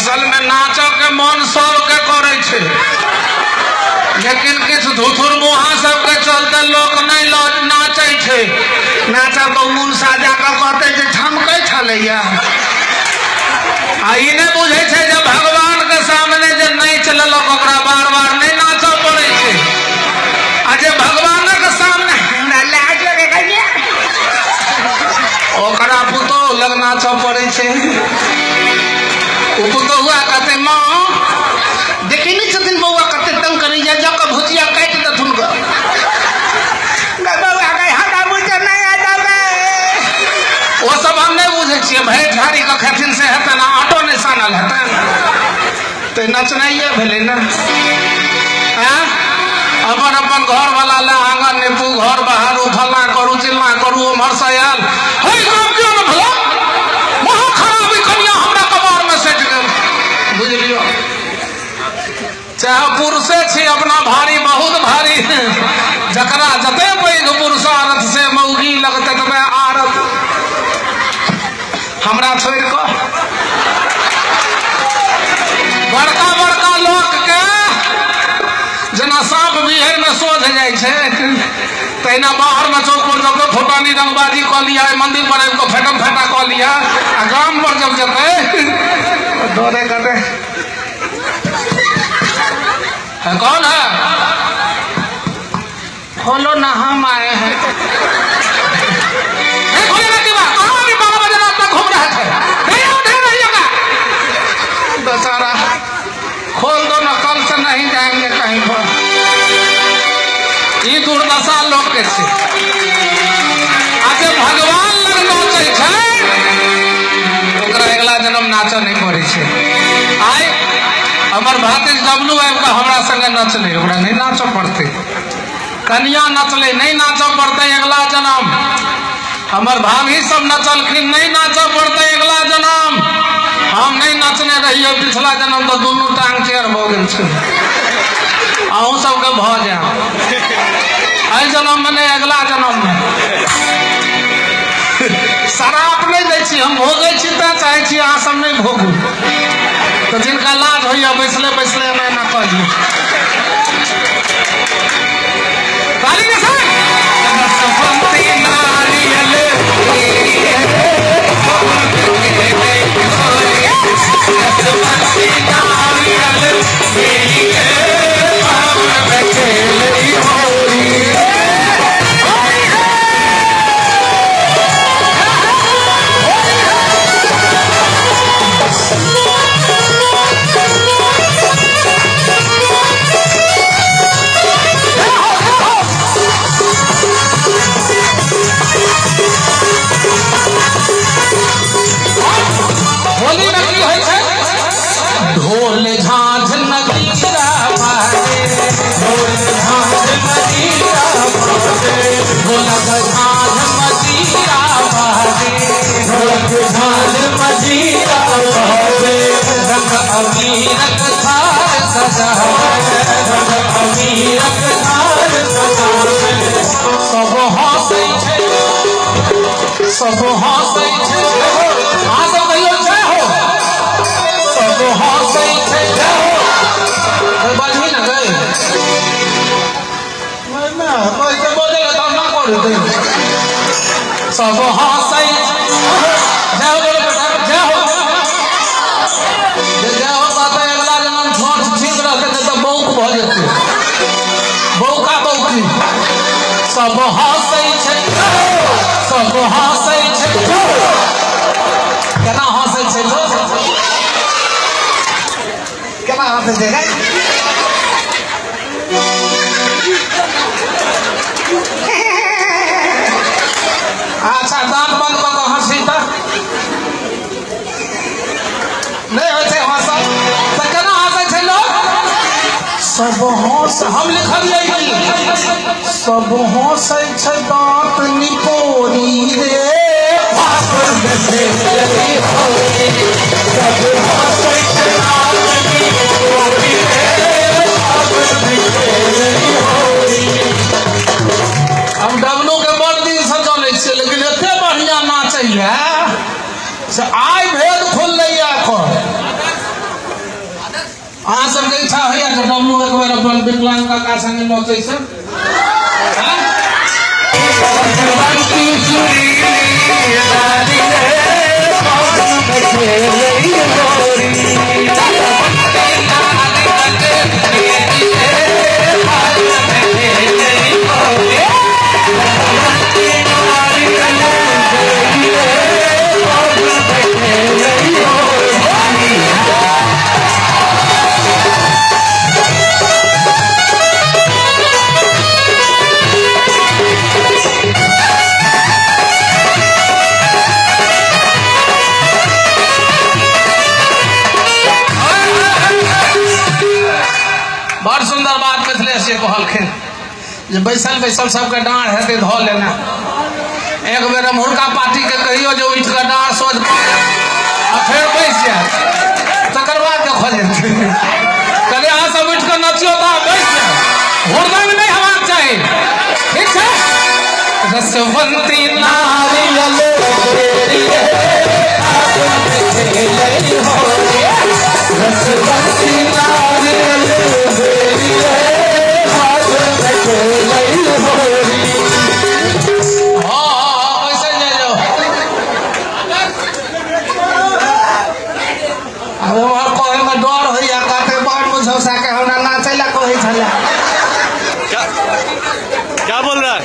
असल में नाचऽ के मन सबके करै छै, लेकिन किछु धुथुर मुहा सबके चलते लोक नहि नाचै छै। नाचब तऽ मुनसा जाकऽ कहतै जे झमकै छलैया। आ ई नहि बुझै छै जे भगवान के सामने जे नाचि लेलक ओकरा बार बार नहि नाचऽ पड़ै छै। आ जे भगवानक सामने हमरा लाज लगैया, ओकरा पुतोहु लग नाचऽ पड़ै छै। ओ पुतोहुआ कहतै, माँ देखै नहि छथिन बौआ कते तंग करैया, जा कऽ भुजिया काटि देथुन गऽ। गै बौआ गै, हमरा बुझे नहि आयल गै। ओ सब हम नहि बुझै छियै, भरि झाड़ी कऽ खेथिन से हेतनि, आ आटो नहि सानल हेतनि तऽ नचनाइए भेलै ने। आँय, अपन अपन घरवला लए आङ्गन निपू, घर बहारू, फल्लाँ करू, चिल्लाँ करू, ओम्हरसँ आयल, हे काम किया ने भेलौ, महा खराब ई कनिया हमरा कपारमे सटि गेल। बुझलियौ, चाहे पुरुषे छी अपना भारी, बहुत भारी, जकरा जते पैघ पुरुषार्थ से मौगी लगतै ततबे आरत। हमरा छोड़ि कऽ बड़का बड़का लोकके जेना साँप बिहरिमे सोझ जाइ छै, तहिना बाहरमे चौक पर जब फुटानी रंगबाजी कऽ लिअ, मंदिर पर आबि कऽ फेटम फेटा कऽ लिअ, आ गाम पर जब जेतै डरे कटे है। कौन है? खोलो ना, हम आए हैं। नहीं खोलेगा की बात? कहाँ अभी 12 बजे रात तक घूम रहे थे? नहीं आओ, नहीं रहिएगा। बेचारा, खोल दो ना, कल से नहीं जाएंगे कहीं पर। ई दुर्दशा लोक के छै। आ जे भगवान लग नाचै छै ओकरा अगिला जन्म नाचऽ नहि पड़ै छै। आइ हमर भातिज डब्लू आबि कऽ हमरा संगे नचलै, ओकरा नहि नाचऽ पड़तै। कनिया नचलै, नहि नाचऽ पड़तै अगिला जन्म। हमर भाभी सब नचलखिन, नहि नाचऽ पड़तै अगिला जन्म। हम नहि नचने रहियै पिछला जन्म तऽ दुनू टांग चेयर भऽ गेल छै। अहूँ सबके भऽ जायब एहि जन्ममे नहि, अगिला जन्ममे। शराब नहि दै छी हम, भोगै छी तैं चाहै छी अहाँ सब नहि भोगू। तऽ जिनका लाज होइए बैसले बैसले एना एना कऽ लियौ। ताली के साथ। होली में की होइ छै? ढोल झाँझ नगीरा बाजे, ढोल झाँझ मजीरा बाजे, ढोलक झाँझ मजीरा बाजे, ढोलक झाँझ मजीरा बाजे, रंग अबीरक थार सजावे, रंग अबीरक थार सजावे। सब हँसै छै, सब हँसै छै, अहाँ सब कहियौ जय हो। सब हँसै छै, जय हो। बजबी ने गै, बजै तऽ ना करू। सब हँसै छै, जय हो। बोलो बेटा, जय हो। जे जय हो कहतै अगिला जन्म छोट ठीक रहतै, नहि तऽ बौक भऽ जेतै, बौका बौकी। सब हँसै छै, सब हँसै छै। केना हँसै छै लोक? केना हँसै छै रे? अच्छा, दाँत बंद कऽ कऽ हँसी तऽ नहि होइ छै हँसल, तऽ केना हँसै छै लोक? सब हँस, हम लिखलियै की? सब हँसै छै दाँत निपोरी रे, फागुन में खेलली होली। सब हँसै छै दाँत निपोरी रे, फागुन में खेलली होली। हम डब्लू के बड़ दिनसँ जनै छियै, लेकिन एते बढ़िआँ नाचैया से आइ भेद खुललैया एकर। के डब्लू एक बेर अपन विकलांग काका संगे नचै छै। बड़ सुंदर बात मिथिलेश जी कहलखिन जे बैसल बैसल सबके डाँड़ हेतै धऽ लेना। एक बेर अमहुरका पार्टी के कहियो जे उठि कऽ डाँड़ सोझ कऽ आ फेर बैस जायत, तकर बाद देखल जेतै। कहलियै अहाँ सब उठि कऽ नचियौ तऽ बैस जायब, हुड़दंग नहि हेबाक चाही, ठीक छै? रसवंती नारियल रसवंती नारियल हाँ हाँ हाँ कैसे जाय जाओ। अब हमर कहे में डर होइया, कहते बड़ बुझौसा के हमरा नाचै ला कहै छलै। क्या क्या बोल रहा है?